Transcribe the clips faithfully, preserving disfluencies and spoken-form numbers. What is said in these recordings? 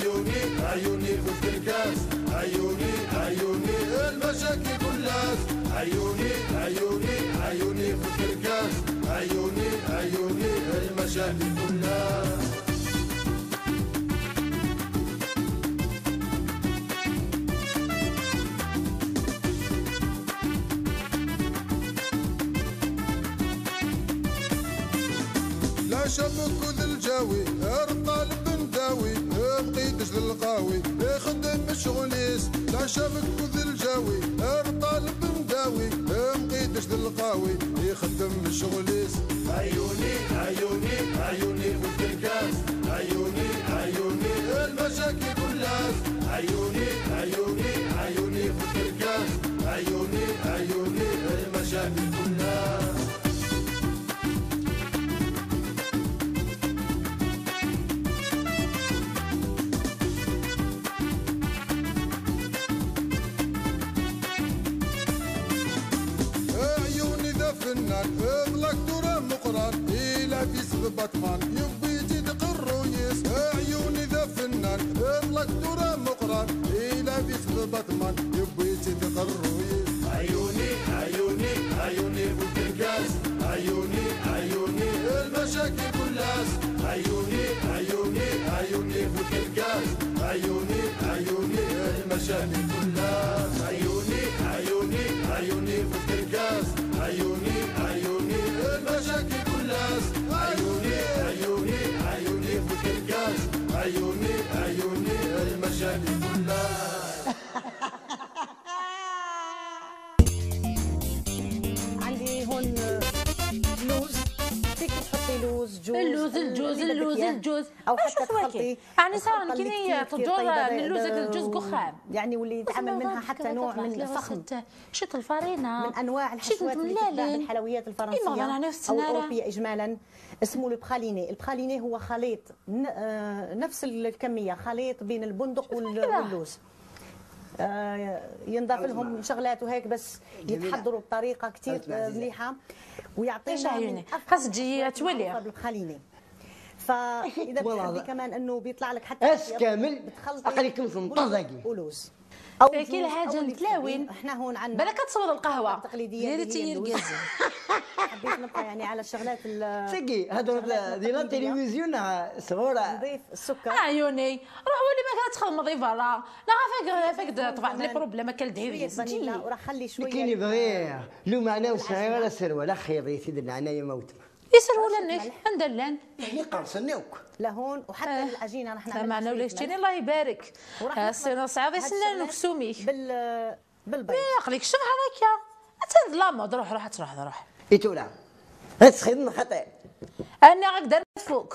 عيوني، عيوني في الكركاس، عيوني، عيوني المشاكل كلها. عيوني، عيوني، عيوني في الكركاس، عيوني، عيوني المشاكل كلها. لا شبك ذا الجاوي، الطالب نداوي، مقيدش للقاوي، يخدم شغليس. لا شبك ذا الجاوي، الطالب نداوي، مقيدش للقاوي، يخدم شغليس. عيوني، عيوني، عيوني في الكركاس، عيوني، عيوني المشاكل كلها. عيوني، عيوني، عيوني في الكركاس، عيوني، عيوني المشاكل كلها. عيوني ذا فنان، بلاك دورة مقران، إلا في سبع ثمان، يبي تدق الرويس. عيوني ذا فنان، بلاك دورة مقران، إلا في سبع ثمان، يبي تدق الرويس. عيوني، عيوني، عيوني في الكركاس، عيوني، عيوني المشاكل كلاس. عيوني، عيوني، عيوني في الكركاس، عيوني، عيوني المشاكل كلاس. عيوني، عيوني، عيوني في الكركاس، عيوني، عيوني المشاكل كلاس. عيوني، عيوني، عيوني في الكركاس، عيوني، عيوني المشاكل كلاس. عندي هون لوز، فيك تحطي لوز، جوز، اللوز، الجوز، اللي بدك اللوز، إياه. الجوز. او أنا حتى شو صار؟ تخلطي كيني كثير كثير تجور طيبه من اللوز ده- الجوز قخام. يعني واللي يتعمل منها حتى نوع من الفخم شفت الفارينه، من انواع شفت الحشوات اللي تتباع الملالين. بالحلويات الفرنسيه إيما أنا او نفس النارة. الاوروبيه اجمالا. اسمه البراليني. البراليني هو خليط ن- آه، نفس الكميه، خليط بين البندق وال- كده. واللوز. آه، ينضاف لهم شغلات وهيك، بس يتحضروا بطريقه كثير مليحه، ويعطينا إيش عيوني؟ من أفخم خاص تجي الحشوات توالي. المعروفة بالبراليني. فاذا والله بتحبي لا. كمان انه بيطلع لك حتى اس أطياب، كامل بتخلطي عقلك مزمطه بندق ذاكي. ولوز. او إيه، كي جوز الحاجة أو اللي نتلاوين. بتحبيه. احنا هون عندنا بالك تصور القهوه التقليديه ديري اللي هي تي اللوز. الجاز. حبيت نبقى يعني على الشغلات ال- سيكي هضرت شغلات ديال تقليدية. التلفزيون صغيره. نضيف السكر. عيوني، روح ولي ما كتخدم ضيفه راه. لا غافيك غافيك تطبع لي كمان بروبليم شويه كالدعيويس. فانيلا، وراح خلي شويه كاين بغي لو معنا وسعي ولا سر ولا خير يا سيدي العناية موت. يسر ولا نك عند اللان. يعني قرصنوك. لهون، وحتى العجينه رح لا نعملها معنا ولا شوية يشتيني ملح. الله يبارك. وراح آه، نخلط سير صعيب هاد يسنى الشغلات نفسومي. بال بالبيض. عقلك شوف هذاك يا. تند لا مود روح روح تروح روح. ايتولا. هاد سخيدنا خطير. انا غاك دار فوق.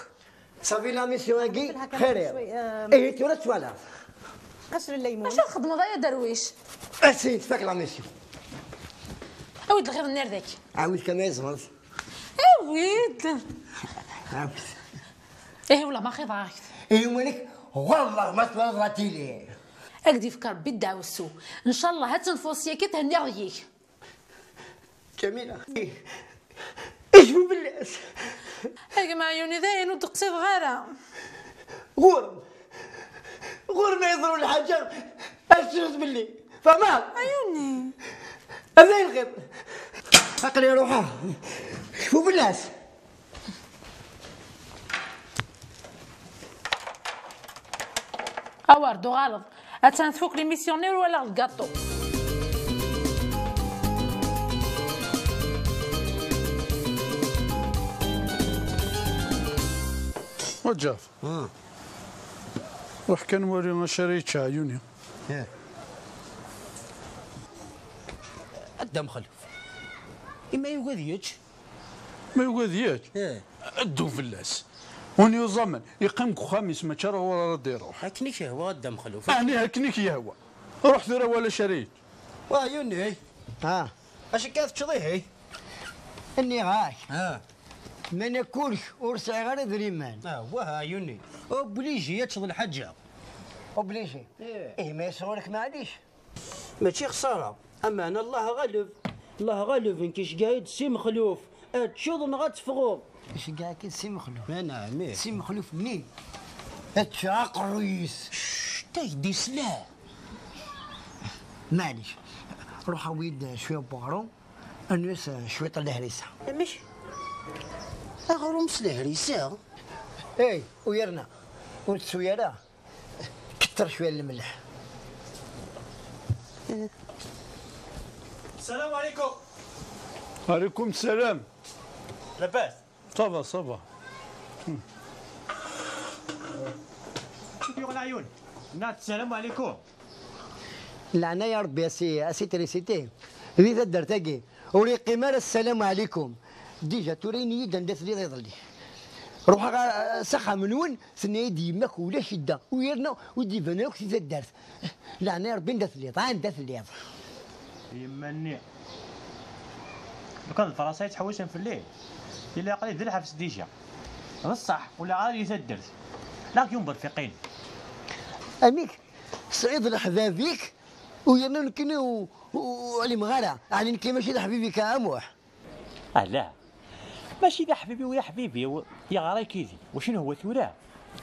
صافي لا ميسيون هاكي نحطلها كمان خير. شوي، آم، ايه تولا تولا. قشر الليمون. اش نخدم هذا يا درويش؟ اسيد فاك لا ميسيون. اويد الغير النار ذاك. عاود كما يزمر. اويد. عاود. ايه ولا ما خيضاك. ايه مالك والله ما تبغى تيلي. اكدي فكر بالدعوة السو. ان شاء الله هتنفوسيا كي تهني ريك. جميلة. ايش من بالله؟ هاك ما عيوني ذاين ودقتي صغيرة. غور. غور ما يضروا الحاجة. السوس باللي. فما. عيوني. هذا الغير. عقلي روحها. شوفوا بالناس. اوار دو غلط. اتان تفوق لي ميسيونير ولا الكاطو. وجاف. روح كان وري شريتش عيوني. الدم خلف. اما يوجد يوتش. ما يوجد ياك. ايه. الدو فلاس. وني زمن يقيم كخاميس ما تشرى ولا رد يروح. هكني شهوة الدم خلف. انا هكنيك يا هو. روح ثرى ولا شريت. واه يوني. ها. اش كيف تشضيه؟ اني غاك. ها. ما ناكلش ورسعي غير دريمان. اه واه يوني. اوبليجي يتشض الحاجة. اوبليجي. ايه. ايه ما يصغرك معليش. ماشي خسارة. اما انا الله غالب. الله غالب انك اش قايد سي مخلوف. اتشوض نغا تفغو. اش قاعد كي سي مخلوف؟ انا عمير. سي مخلوف منين؟ Tečča aqerruy-is. Cct, ay d-isla. Maɛlic, ruḥ awi-d cwiṭ n uɣrum, rnu-yas cwiṭ n lehrisa. Amek? Aɣrum s lehrisa? Ey, u yerna, ur tettu ara. Ketter cwiṭ n lemleḥ. Salam alaikum. Alaikum salam. Labas? Ça va, ça va. Acu yuɣen ɛyun? Nna-d salam alaikum. Leɛnaya Rebbi a si, a si Trisiti. Di taddart-agi, ur yeqqim ara ssalamu ɛlikum. Dija tura ini-yi-d anda telliḍ iḍelli. Ruḥeɣ, a, s axxam-nwen, tenna-yi-d yemma-k ulac idda. U yerna ur d-iban akk si taddart. Leɛnaya Rebbi anda telliḍ, a, anda telliḍ. Yemma-nni. Lukan d Fransa yettḥewwisen fell-i, yella aql-i di lḥebs dija. D ṣṣeḥ, ur lliɣ ara di taddart. Laɣ yun berfiqin. Amek? Tesɛiḍ leḥbab-ik, u yerna nekkini u, u, ur ɛlimeɣ ara. Ɛni nekkini mačči d aḥbib-ik a Muḥ? Ala. Mačči d aḥbib-iw, d aḥbib-iw. Yeɣra-k-id. Wacu nhwa tura?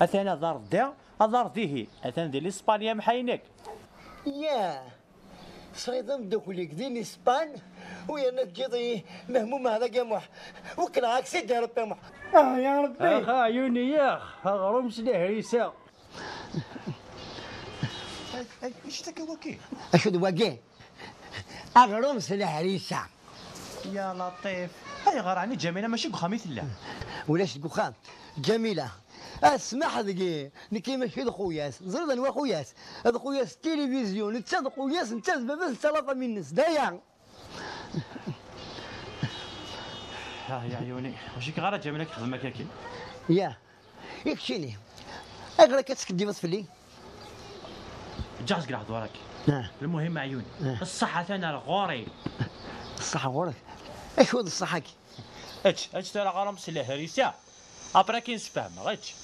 Atan aḍar da, aḍar dihi. Atan di Lispanya mḥaynek. Yah. Tesɛiḍ ameddakel-ik di Lispan, u yerna teǧǧiḍ-iyi mehmum hada a Muḥ. Wekkleɣ-ak Sidi Rebbi a Muḥ. Ah, ya Rebbi. Ax, ɛyuni, ax, aɣrum s lehrisa. Ay, ay, acu d wagi? Acu d wagi? Aɣrum s lehrisa. Ya Laṭif, ayɣer ɛni Ǧamila mačči deg uxxam i tella? Ulac deg uxxam. Ǧamila, a ssmaḥ deg-i, nekki mačči d xuyas. Teẓriḍ anwa xuyas? D xuyas n tilivizyu, netta d xuyas, netta d baba-s, netta la famille-nnes. D aya. Ah, ya ɛyuni, mačči kra Ǧamila k-texdem akka-kin. Ya. I keččini, ayɣer akka teskiddibeḍ fell-i? Ǧǧeɣ seg lehdur-agi. Ah. Lmuhim, ɛyuni. Ah. Ṣṣeḥ atan ar ɣur-i. Ṣṣeḥ ɣur-k? Acu d ṣṣeḥ-agi? Ečč, ečč tura aɣrum s lehrisa. Après ad k-in-sfehmeɣ, ečč.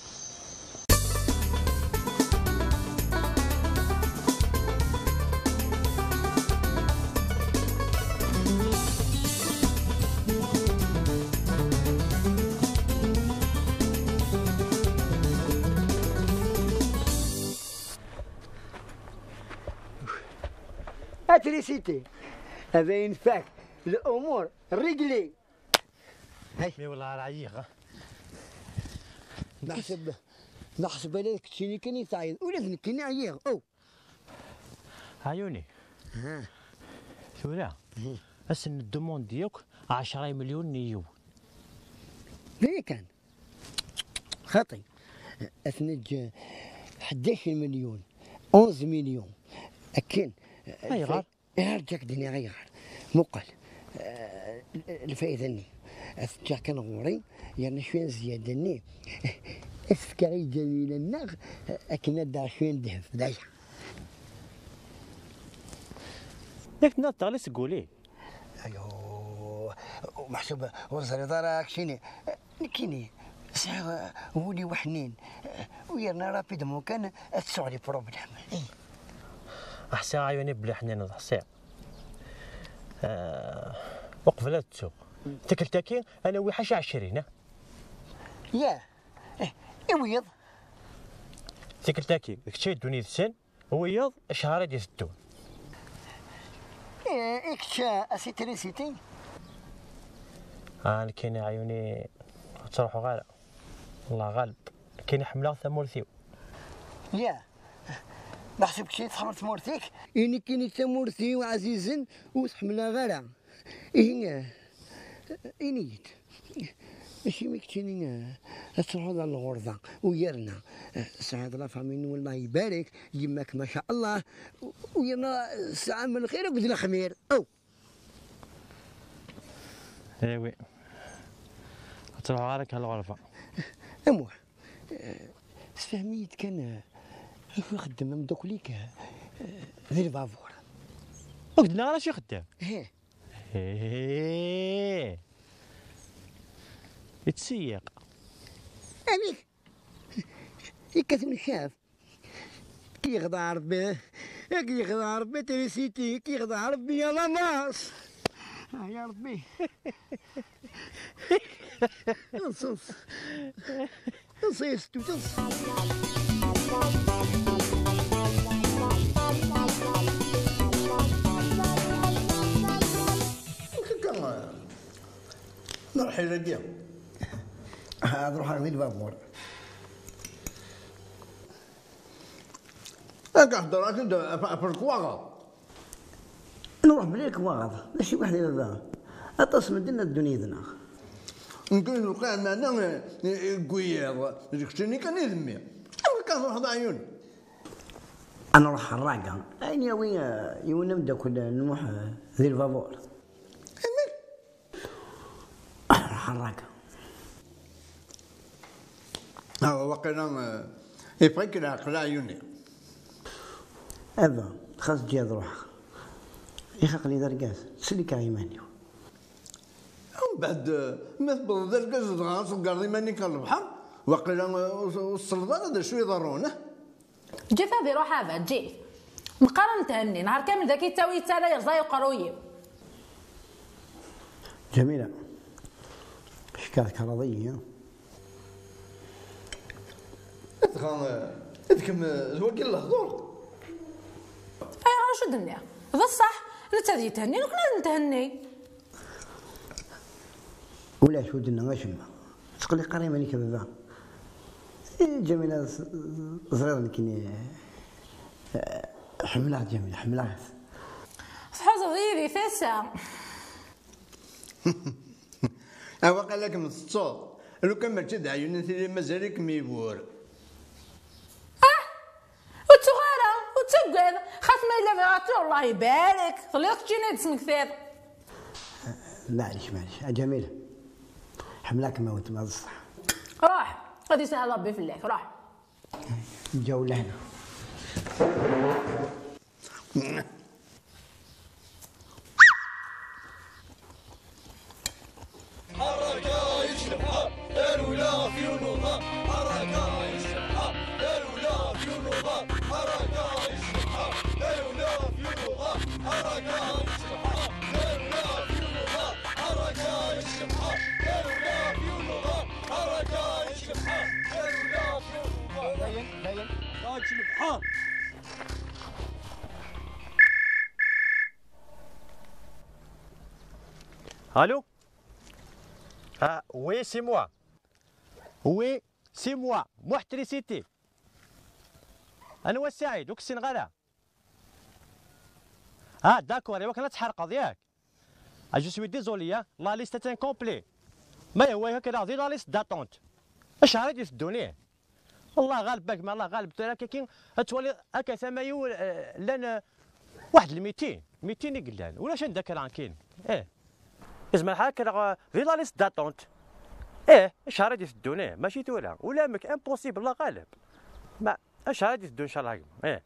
Atrisiti. Ad yenfak. L'umur réglé. Hey. Mais والله راه عييغ. Neḥseb, neḥseb ala d keččini kan i teɛyiḍ. Ula d nekkini ɛyiɣ. Oh. Ɛyuni. Ha. Tura, mhm, ad sen-neddumondi yakk ɛecra imelyunen i yiwen. D aya kan. Xaṭi. Ad t-neǧǧ ḥdac imelyun, onze millions. Akken. Ayɣer? Arǧa ad k-d-iniɣ ayɣer. Muqel. Eh, lfayda-nni. Ad t-ǧǧeɣ kan ɣur-i, yerna cwiya n zzyada-nni. Ad t-fkeɣ i Ǧamila-nneɣ, akken ad d-aɣeɣ cwiya n ddheb. D aya. Yak tenniḍ teɣli seg wul-i. Ayo, meḥsub ur ẓriḍ ara keččini. Nekkini, sɛiɣ, eh, wul-iw ḥnin, eh, u yerna rapidement kan ad ttuɣ les problèmes. Ih. Ḥsiɣ ɛyuni belli ḥnineḍ, ḥsiɣ. Eh, uqbel ad ttuɣ. Tikkelt-agi, ad nawi ḥaca ɛecrin, ah? Yah. Eh, i wiyeḍ? Tikkelt-agi, d kečč ay yeddun yid-sen? Wiyeḍ, ccher i d-iteddun. Eh, i kečč, a si Trisiti? Ah, nekkini ɛyuni ur ttruḥuɣ ara. Allah ɣaleb. Nekkini ḥemmleɣ tamurt-iw. Yah. Meḥsub keččini tḥemmleḍ tamurt-ik? I nekkini tamurt-iw ɛzizen ur t-ḥemmleɣ ara. Ihi, eh, ini-yi-d, acimi keččini, eh, ad truḥeḍ ɣer lɣerba, u yerna, eh, tesɛiḍ la famille-nwen, Allah ibarek, yemma-k, maca Allah, u, u yerna, eh, tesɛam lxir akked lexmir. Aw! Ewi. Ad truḥeḍ ɣer akka lɣerba. A Muḥ, eh, sefhem-iyi-d kan, eh, acu ixeddem ameddakel-ik, eh, di lbabur. Ur k-d-nniɣ ara acu ixeddem. Ih. Hee. Yettseyyiq. Amek? Yekkat nnecaf. K-yexdeɛ Rebbi. K-yexdeɛ Rebbi, Trisiti. K-yexdeɛ Rebbi, ya lamas. Ah, ya Rebbi. Ḍṣet. Ḍṣet, ḍṣet. Akka, nruḥ ilagi. Ad ruḥeɣ di lbabur. Akka heddreɣ-ak-d ɣef, ɣef lekwaɣeḍ. Nruḥ bla lekwaɣeḍ, d acu i weḥd i baba? Aṭas medden ad ddun yid-neɣ. Nekk lewqeɛ meɛna, eh, eh, deg wiyaḍ, d keččini kan i d mmi. Amek ad truḥeḍ a ɛyun? Ad nruḥ ḥerraga. Ayen yawi, eh, yiwen ameddakel n Muḥ, eh, di lbabur. Amek? Ḥerraga. Awa, waqila, eh, yeffeɣ-ik leɛqel a ɛyuni. Aba, xas ǧǧi ad ruḥeɣ. Ih, aql-i d argaz, ttselliken iman-iw. Mbeɛd, eh, ma tewwḍeḍ d argaz dɣa ad tegreḍ iman-ik ɣer lebḥer, waqila, eh, ur, ur tselleḍ ara d acu iḍerrun, eh? Ǧǧet ad iruḥ aba, ǧǧet. Meqqar ad nthennay, nehar kamel dagi yettawi yettarra yerẓa uqerruy-iw. Ǧamila, kečč ad tekraḍ-iyi. Dɣa, eh, d kemm, eh, d wagi n lehdur? Ayɣer acu d-nniɣ? D ṣṣeḥ, netta ad yethenni, nekkni ad nethenni. Ulac ur d-nniɣ acemma. Ttqelliq ara iman-ik a baba. Eh, Ǧamila, ẓriɣ nekkini, eh, ḥemmleɣ Ǧamila, ḥemmleɣ-tt. Tḥuzaḍ-iyi di tasa. Awaqala kem tettuḍ. Lukan mačči d ɛyun n tili mazal-ikem yibur. Ah! Ur ttuɣ ara, ur ttaggad. Xas ma yella bɣiɣ ad ttuɣ, Allah ibarek. Telliḍ keččini d-tesmektiḍ. Maɛlic, maɛlic. A Ǧamil, ḥemmleɣ-kem a weltma, d ṣṣeḥ. Ruḥ, ad isahel Ṛebbi fell-ak, ruḥ. Ǧǧaw lehna. Allô? Ah, oui, c'est moi. Oui, c'est moi. Muḥ Trisiti. Anwa Saɛid? Ur k-ssineɣ ara. Ah, d'accord, iwakken ad tḥerqeḍ, yak? Ah, je suis désolé, hein. La liste est incomplète. Ma yehwa-yak ad k-rreɣ di la liste d'attente. Acu ara d-iteddun, ih? Allah ɣaleb, a gma, Allah ɣaleb. Tura akka-kin ad twaliḍ akka tama-iw, eh, llan, eh, waḥed lmitin, mitin i yellan. Ulac anda kra kan. Eh. Izmer ḥala kra, eh, di la liste d'attente. Eh, acu ara d-iteddun, eh, mačči tura. Ulamek, impossible, Allah ɣaleb. Ma Acu ara d-iteddun, inchallah, a gma? Eh.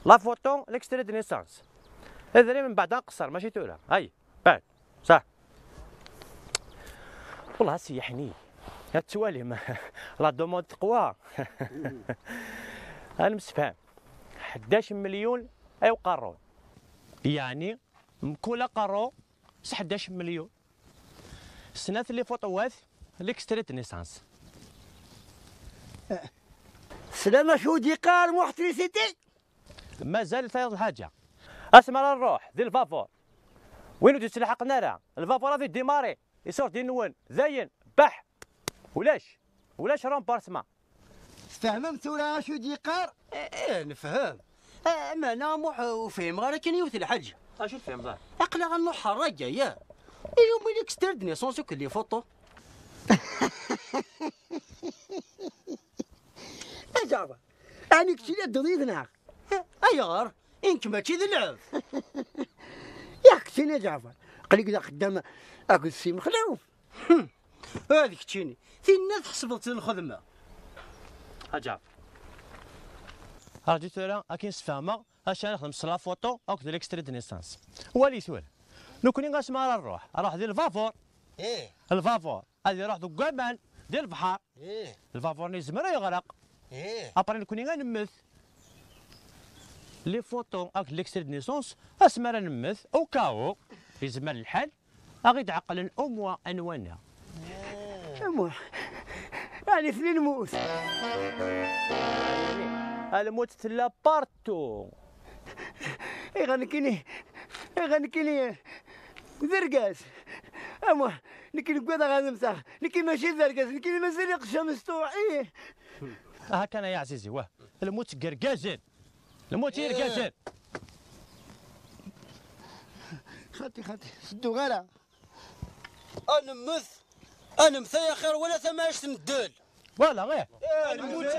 La photo, l'extrait de naissance. Adrim mbeɛd ad nqeṣṣer, mačči tura. Ay, beɛd. Ṣah. Wallah, a si yeḥni. Ad twalim. La demande teqwa. Ad nemsefham. Ḥdac melyun ay uqerru. Yeɛni, mkul aqerru s ḥdac melyun. Snat les photos, l'extrait de naissance. Teslam acu d-yeqqar Muḥ Trisiti? Mazal tayeḍ lḥaǧa. Asmi ara nruḥ di lbabur, win ur d-yettlaḥaqen ara, lbabur ad idimari, isurdi-nwen, dayen, baḥ. Ulac, ulac remboursement. Tfehmem tura acu i d-yeqqar? Eh, eh, nefhem. Eh, meɛna Muḥ, ur fhimeɣ ara kan yiwet n lḥaǧa. Acu tfehmeḍ ara? Aql-aɣ ad nruḥ ɣer ragaya. Ilumi l'extrait de naissance akked les photos. A Ǧaɛfar, ɛni keččini ad dduḍ yid-neɣ? Eh, ayɣer? I nekk mačči d lɛeb. Yak keččini a Ǧaɛfar, aql-ik d axeddam akked Si Mexluf. Hm. Ad keččini, tinna tḥesbeḍ-tt d lxedma. A Ǧaɛfar. Rǧu tura, akken sfehmeɣ, acu ara nexdem s la photo akked l'extrait de naissance. Wali tura. Nekkni asmi ara nruḥ, nruḥ di lbabur. Ih. Lbabur, ad iruḥ deg waman, di lebḥer. Ih. Lbabur-nni yezmer ad yeɣreq. Ih. Après nekkni ad nemmet. Les photos akked l'extrait de naissance, asmi ara nemmet, au cas où, yezmer lḥal, ad ɣ-id-ɛeqlen au moins anwa-nneɣ. Muḥ, Ɛni tella lmut? Lmut tella partout. Ayɣer nekkini, ayɣer nekkini d argaz? Amuḥ, nekkini ugadeɣ ad mmteɣ. Nekkini mačči d argaz, nekkini mazal iqeccem s tuɣ. Ih. Aha kan ay aɛzizi, wah. Lmut seg irgazen. Lmut i irgazen. Xati, xati, sedduɣ ara. Ad nemmet, ad nemmet ay axir wala tamɛict n ddel. Voilà, ih. Ad nemmet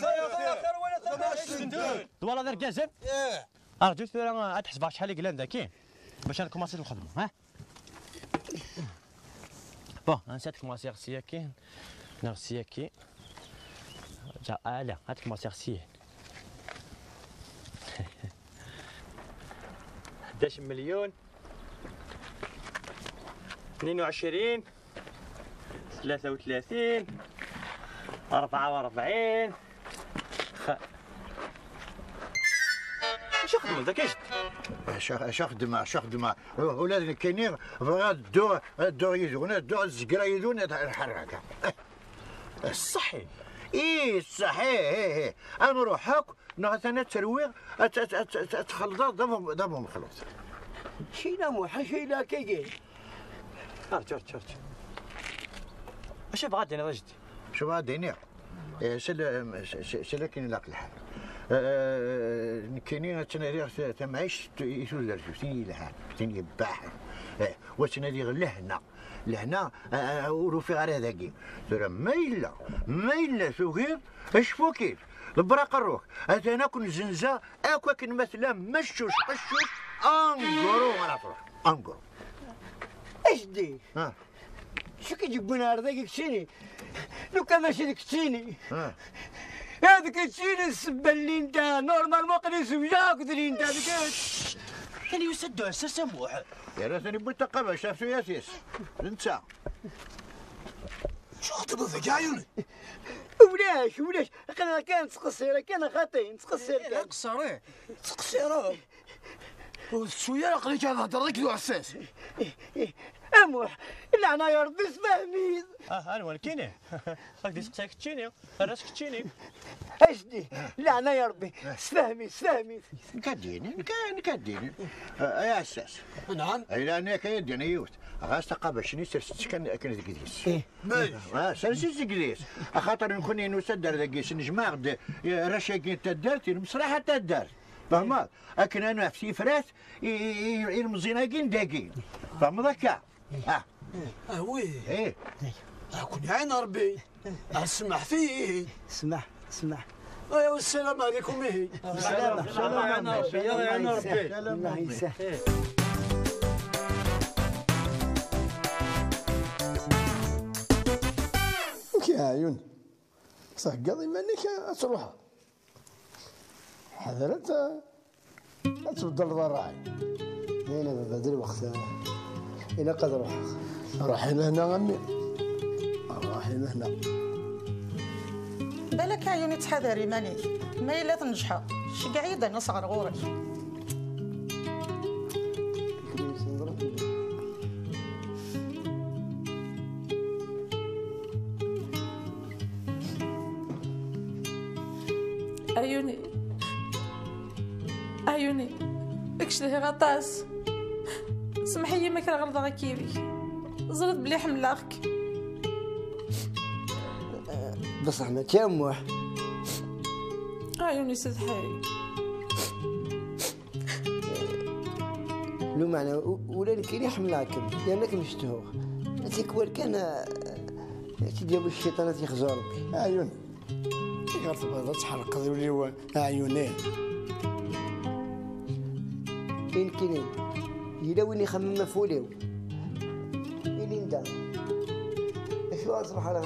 ay axir wala tamɛict n ddel. Twalaḍ irgazen? Ih. Arǧu tura ad ḥesbeɣ acḥal i yellan daki bac ad nkumaṣi lxedma, ha? Bon, ansa ad kmaṣiɣ sya-kin, neɣ sya-kin. Ja, ala, ad kmaṣiɣ syin. Ḥdac melyun, tnin u ɛecrin, tlata u tlatin, rebɛa u rebɛin. Xa-, acu xedmeḍ daki a jeddi? Acu, acu xedmeɣ, acu xedmeɣ? Ula d nekkini bɣiɣ ad dduɣ, ad dduɣ yid-wen, ad dduɣ ad zegreɣ yid-wen, ad ḥerreɣ akka. Ṣṣeḥ-ik. Ih, ṣṣeḥ, ih, ih, ih. Ad nruḥ akk, neɣ atan ad terwiɣ, ad, ad, ad, ad, ad txelḍeḍ d abu-, d abumexluḍ. Cina Muḥ, acu yella akkagi? Arǧu, arǧu, arǧu. Acu bɣa ad d-tiniḍ a jeddi? Acu bɣa ad d-iniɣ? Eh, sel-, s-, s-, sel akken ilaq lḥal. Eh, nekkini ad ttnadiɣ ta-, tamɛict i tudert-iw, tin yelhan, tin yebbaḥen. Eh, wa ttnadiɣ lehna. Lehna, eh, ur ufiɣ ara dagi. Tura ma yella, ma yella tugiḍ, acfuk-it. Ḍebber aqerru-k. Atan akk nzenza, akk akken ma tella, meccuc, qeccuc, anguru ara truḥ. Anguru. A jeddi. Ah. Acu k-id-yewwin ɣer dagi keččini? Lukan mačči d keččini. Ah. Ad keččini ssebba n Linda, normalement aql-i zewjeɣ akked Linda, d kečč. Kan yusa-d uɛessas a Muḥ. Yerra-ten yewwi taqabact ɣef tuyat-is. D netta. Acu xeddmeḍ deg ɛyun? Ulac, ulac. Aql-aɣ kan nettqeṣṣir kan a xaṭi, nettqeṣṣir kan. Aqeṣṣer, ih. Tettqeṣṣireḍ. Ur tettu ara aql-ik ad heddreḍ akked uɛessas. A Muḥ, leɛnaya Rebbi sfehmi-t. Ah, anwa nekkini? Ad k-d-iseqsa keččini, err-as keččini. A jeddi, leɛnaya Rebbi, sfehmi-t, sfehmi-t. Nekk ad d-ini, nekk, nekk ad d-ini. Ah, ay aɛessas. Nɛam. Ay leɛnaya-k ad d-ini yiwet. Ɣas taqabact-nni sers-itt kan akken deg idis. Ih. Ah, sers-itt deg idis. Axaṭer nekkni nusa-d ar dagi, snejmaɛ-d, eh, arrac-agi n taddart, i lmeṣlaḥa n taddart. Fehmeḍ? Akken ad naf tifrat i, i, i, i lemẓin-agi n dagi. Tfehmeḍ akka? Ah. Ah, oui. Eh. Ah, kun iɛin Rebbi. Ah, smaḥt-iyi. Smaḥ, smaḥ. Aya, wassalam ɛlikum, ihi. Ssalam, ssalam, ssalam, Rebbi, ya iɛin Rebbi. Allah yesahel. Amek a Ɛyun? Theggaḍ iman-ik ad truḥeḍ? Ḥader ad, ad tbeddleḍ ṛṛay. Dayen a baba, d lweqt, ilaq ad ruḥeɣ. Ruḥ i lehna a mmi. Ruḥ i lehna. Balak Ɛyun ittḥadar iman-ik. Ma yella tneǧḥeḍ, ceggeɛ-iyi-d a nas ɣer ɣur-k. Ɛyuni. Ɛyuni. Ad k-cedhiɣ aṭas. Semmeḥ-iyi ma kra ɣelḍeɣ akka yid-k. Ẓriɣ belli ḥemmleɣ-k. Bṣeḥ mačči a Muḥ. Ɛyuni, seddeḥ-iyi. Lumeɛna u-, ula nekkini ḥemmleɣ-kem, yerna kem-cedhuɣ. Tikwal kan, ah, ad tt-id-yawi cciṭan, ad t-yexzu Rebbi. Ɛyun, ayɣer tebɣiḍ ad tḥerqeḍ ul-iw a Ɛyuni? I nekkini, yella win ixemmem ɣef wul-iw? I Linda, acu ara truḥ ara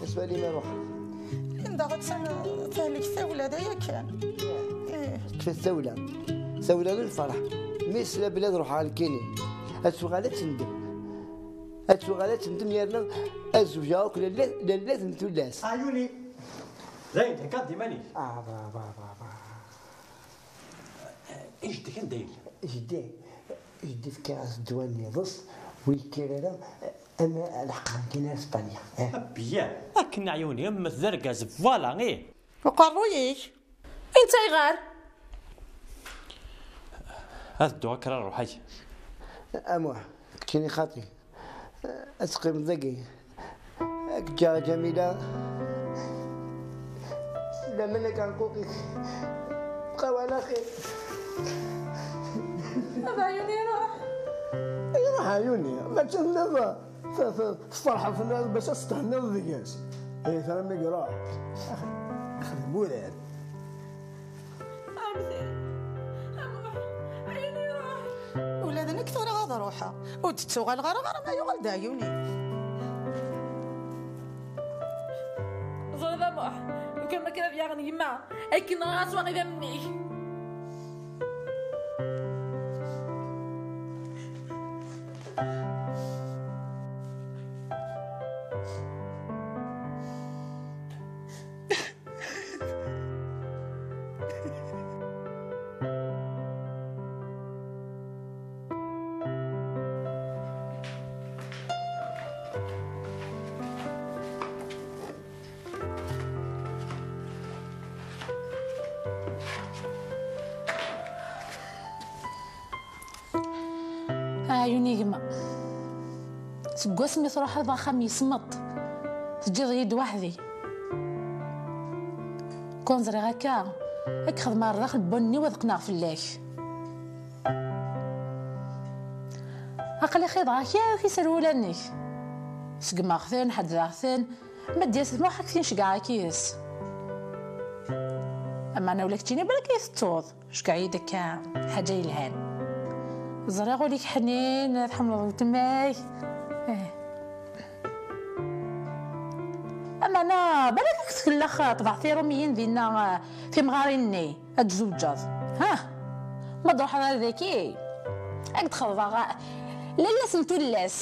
aswali ma ruḥeɣ? Linda attan tehlek tawla, d aya kan. Ih. Teṭṭef-it tawla, tawla n lferḥ. Mi tesla belli ad ruḥeɣ nekkini, ad tuɣal ad tendem. Ad tuɣal ad tendem yerna ad zewǧeɣ akk lalla-, lallat n tullas. Ɛyuni, dayen theggaḍ-d iman-ik? Ah, ba, ba, ba, ba. I jeddi-k anda yella? Jeddi, jeddi fkiɣ-as ddwa n yiḍes, ur yekkir ara. Am lḥeqqa kan ar Spanya. Eh. Abya. Akken aɛyuni, am d argaz, voilà, ih. Uqerruy-ik. Inta ayɣer? Ad dduɣ, akker a ruḥ, ay. A Muḥ, keččini xaṭi. Ad teqqimeḍ dagi. Ad k-ǧǧeɣ a Ǧamila. Laman akerquq-ik. Bqaw ɛla xir. Baba ɛyuni iruḥ. Iruḥ ɛyuni, ma telliḍ t-, t-, tferḥeḍ fell-as bac ad thenniḍ deg-s. Ay tara mi iruḥ. Ax-, axdem urar. Amdan. Amuḥ. Ɛyuni iruḥ. Ula d nekk tura ad ruḥeɣ. Ur d-ttuɣaleɣ ara ɣer ma yuɣal d ɛyuni. Ẓriḍ a Muḥ, lukan ma kra ad yaɣen yemma, akken ɣas waɣ idammen-ik. Aɛyun i gma. Seg wasmi truḥeḍ axxam yesmeṭ, teǧǧiḍ-iyi-d weḥd-i. Kun ẓriɣ akka, ad k-xedmeɣ ɣer daxel n wunni-w ad qqneɣ fell-ak. Aql-i xiḍeɣ-ak yakk iserwula-nnek. Segmeɣ-ten, ḥeddedeɣ-ten, ma d-yas lmuḥ ad k-ten-ceggɛeɣ yis. Ameɛna ula keččini balak i tettuḍ, ceggɛeɣ-iyi-d akka ḥaǧa yelhan. Ẓriɣ ul-ik ḥnin, tḥemmleḍ weltma-k. Eh. Ameɛna balak ad k-tkellex ṭṭbeɛ tiṛumiyin dinna, eh, timɣarin-nni. Ad tzewǧeḍ. Ha? Ma d-ruḥeḍ ar daki, ad k-d-xeḍbeɣ lalla-s n tullas.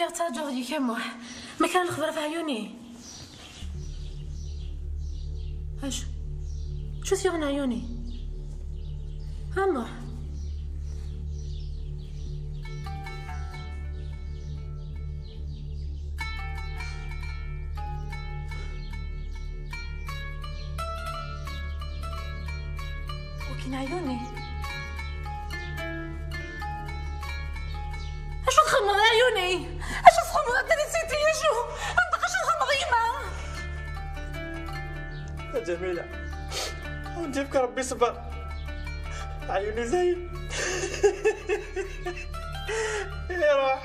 Lliɣ ttṛaǧuɣ deg-k a Muḥ. Ma kra lexbar ɣef ɛyuni? Acu? Acu s-yuɣen ɛyuni? A Muḥ. Wakin ɛyuni. Acu txedmeḍ a ɛyuni? Acu txedmeḍ a trisiti? Acu? Anṭeq, acu txedmeḍ yemma? A Ǧamila, ad wen-d-yefk Rebbi ṣṣber. Ɛyuni zayen. Iruḥ.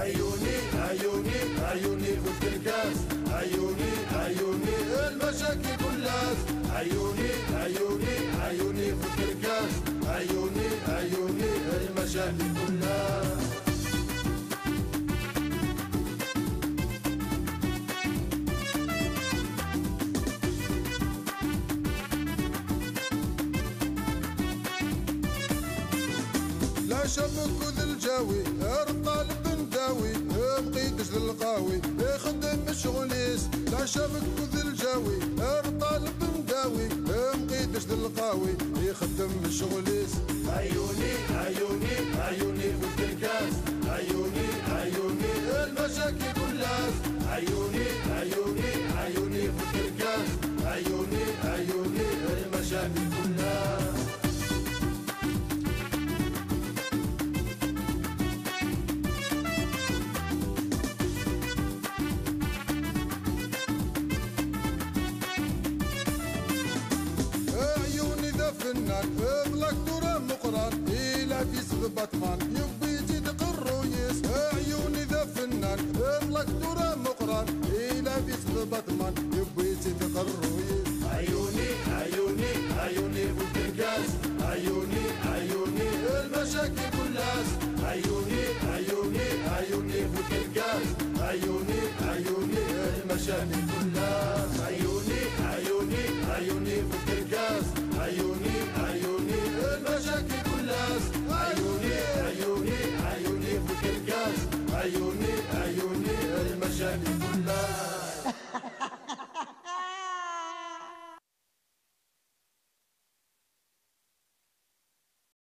عيوني، عيوني، عيوني في الكركاس. عيوني، عيوني، المشاكل كلها. عيوني، عيوني، عيوني في الكركاس. عيوني، عيوني، المشاكل كلها. لا شبك وذا الجاوي، الطالب نداوي، مقيدش للقاوي، يخدم الشغليس. لا شبك وذا الجاوي، الطالب نداوي، مقيد d lqawi ixeddem ccɣel-is. Ɛyuni, ɛyuni, ɛyuni bu tkerkas. Ɛyuni, ɛyuni, lmacakil kulas. Ɛyuni, ɛyuni, ɛyuni bu tkerkas. Ɛyuni, ɛyuni, lmacakil kulas. Ɛyuni d afennan, d laktur ameqqran, ilaf-is d Batman, yewwi-tt-id qerruy-is. Ɛyuni d afennan, d laktur ameqqran, ilaf-is d Batman, yewwi-tt-id qerruy-is. Ɛyuni, ɛyuni, ɛyuni bu tkerkas. Ɛyuni, ɛyuni, lmacakil kulas. Ɛyuni, ɛyuni, ɛyuni bu tkerkas. Ɛyuni, ɛyuni, lmacakil kulas. Ɛyuni, ɛyuni, ɛyuni bu tkerkas. Ɛyuni, ɛyuni, lmacakil kulas. Ɛyuni, ɛyuni, ɛyuni bu tkerkas. Ɛyuni, ɛyuni, lmacakil kulas.